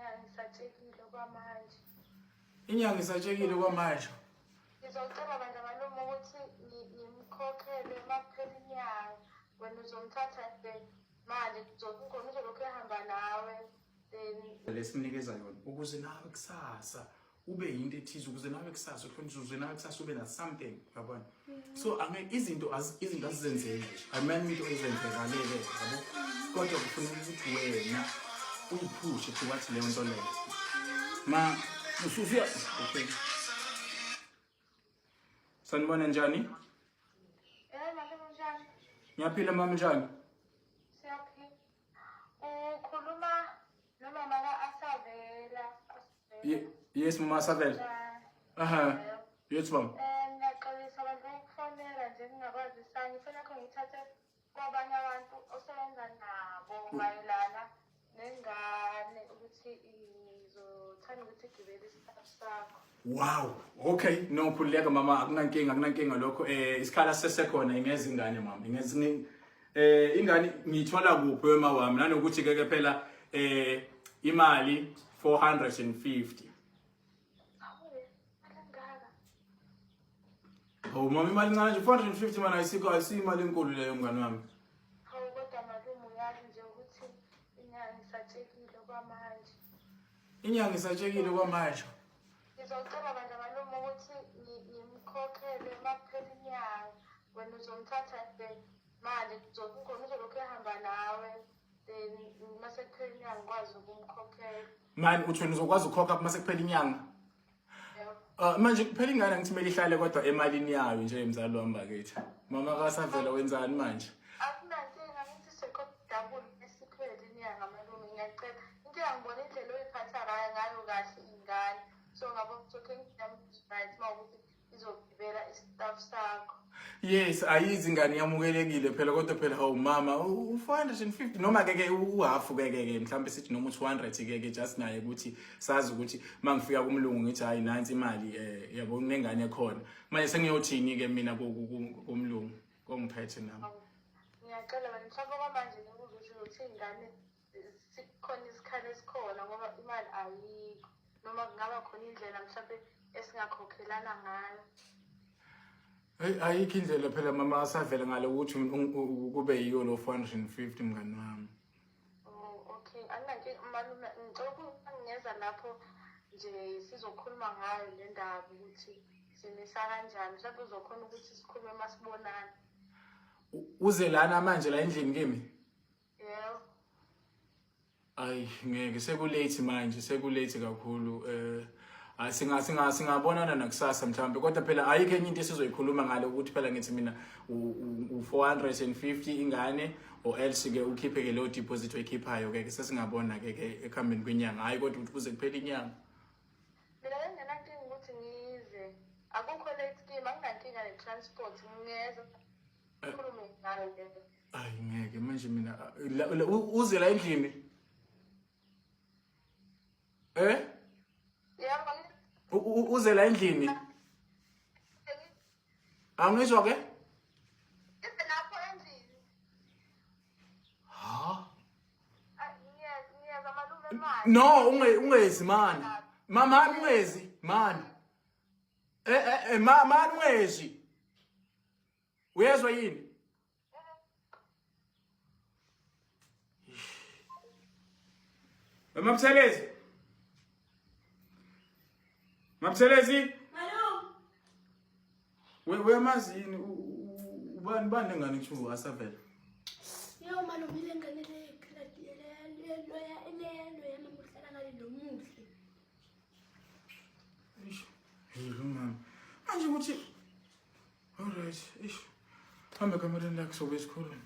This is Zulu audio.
Inyanga isatshekile kwamanje. Inyanga isatshekile kwamanje. Ngizocela bandla malume ukuthi ngimkhokhele uma kuphela inyanga. Wena uzomthatha then mali khona uzolokhu ehamba nawe then Lesimnikeza yona ukuze nawe kusasa ube yinto ethize, ukuze nawe kusasa uhlonishwe, ukuze nawe kusasa ube na something, uyabona? So ange izinto izinto azizenzeki nje. Ayimane into ezenzekalele, yabo? Kodwa kufuneka ukuthi wena uyiphushe towards leyo nto leyo. Ma usuya okay. Sanibona njani? Eh malume unjani? Ngiyaphila mama njani? Siyaphila. Ukhuluma nomama ka-Asavela. Yes mama Asavela. Aha. Yes mama. Eh ngiyaxolisa abantu ukufonela nje ngingakwazisanga. Ifoni yakho ngiyithathe kwabanye abantu osebenza nabo mayelana nengane ukuthi ngizothanda ukuthi igibele isitafu sakho. Wow. Okay, no khululeka mama, akunankinga, akunankinga lokho. Eh isikhala sesekhona ingeza ingane mama. Ingeza eh ingane ngiyithola kuphi wema wami nanokuthi ke ke phela eh imali 450. Hawu mama imali incane nje 450 mana ayisikho ayisiyo imali enkulu leyo mngani wami. Hawu kodwa malume uyazi nje ukuthi inyanga isatshekile kwamanje. Inyanga isatshekile kwamanje. Ngizocela bandla malume ukuthi ngimkhokhele uma kuphela inyanga. Wena uzomthatha then mali khona uzolokhu ehamba nawe then uma sekuphela inyanga ngikwazi ukumkhokhela. Mani uthi wena uzokwazi ukukhokha uma sekuphela inyanga? Manje kuphela ingane ngithi kumele ihlale kodwa emalini yayo nje mzali wami bakithi. Mama kaSavela wenzani manje? Akunankinga ngithi sekudabula esiphele inyanga malume ngiyacela. Inkinga ngibona indlela oyiphatha ngayo ngayo kahle ingane. So ngabona ukuthi okay right uma ukuthi izogibela istaff sakho. Yes, ayizi ingane yamukelekile phela kodwa phela hawu mama u-450 noma ke ke uhalf ke ke ke mhlawumbe sithi noma u-200 ke ke just naye ukuthi sazi ukuthi mangifika kumlungu ngithi hayi nansi imali eh yabo kunengane ekhona. Manje sengiyothini ke mina kumlungu kongiphethe nami. Ngiyacela wena mhlawumbe kwamanje ngikuze ukuthi ingane sikhona isikhala esikhona ngoba imali ayikho noma kungaba khona indlela mhlawumbe esingakhokhelana ngayo. Hey ayikho indlela phela mama asavele ngale ukuthi kube yiyo lo 450 mngani wami. Oh okay, anginankinga malume ngicela ukungeza lapho nje sizokhuluma ngayo le ndaba ukuthi simisa kanjani mhlawumbe uzokhona ukuthi sikhulume masibonana. Uze lana manje la endlini kimi? Yebo. Ay ngeke sekulate manje sekulate kakhulu eh singa singa singabonana nakusasa mhlawumbe kodwa phela ayikho enye into esizoyikhuluma ngale ukuthi phela ngithi mina u-450 ingane or else ke ukhiphe ke leyo deposit oyikhiphayo ke sesingabona ke ke ekuhambeni kwenyanga hayi kodwa ukuthi kuze kuphele inyanga. Mina bengingenankinga ukuthi ngize akukho late kimi anginankinga ne-transport ngiyeza khulume ngayo le. Ayi ngeke manje mina uze la endlini. Eh? Yebo. Uze la endlini. Angizwa ke? Ize lapho endlini. Ha? Ngiyeza malume manje. No, unge ungezi mani. Mama ungezi mani. Eh eh, eh ma mani ungezi. Uyezwa yini? Mabuthelezi. Mabuthelezi. Malume. We uyamazi yini ubani bani lengane kuthiwa asavela? Yo malume ile ngane le le loya le loya mama uhlala ngale nomuhle. Eish. Hey mama. Manje ukuthi Alright, eish. Hambe kamereni lakho sobe sikhuluma.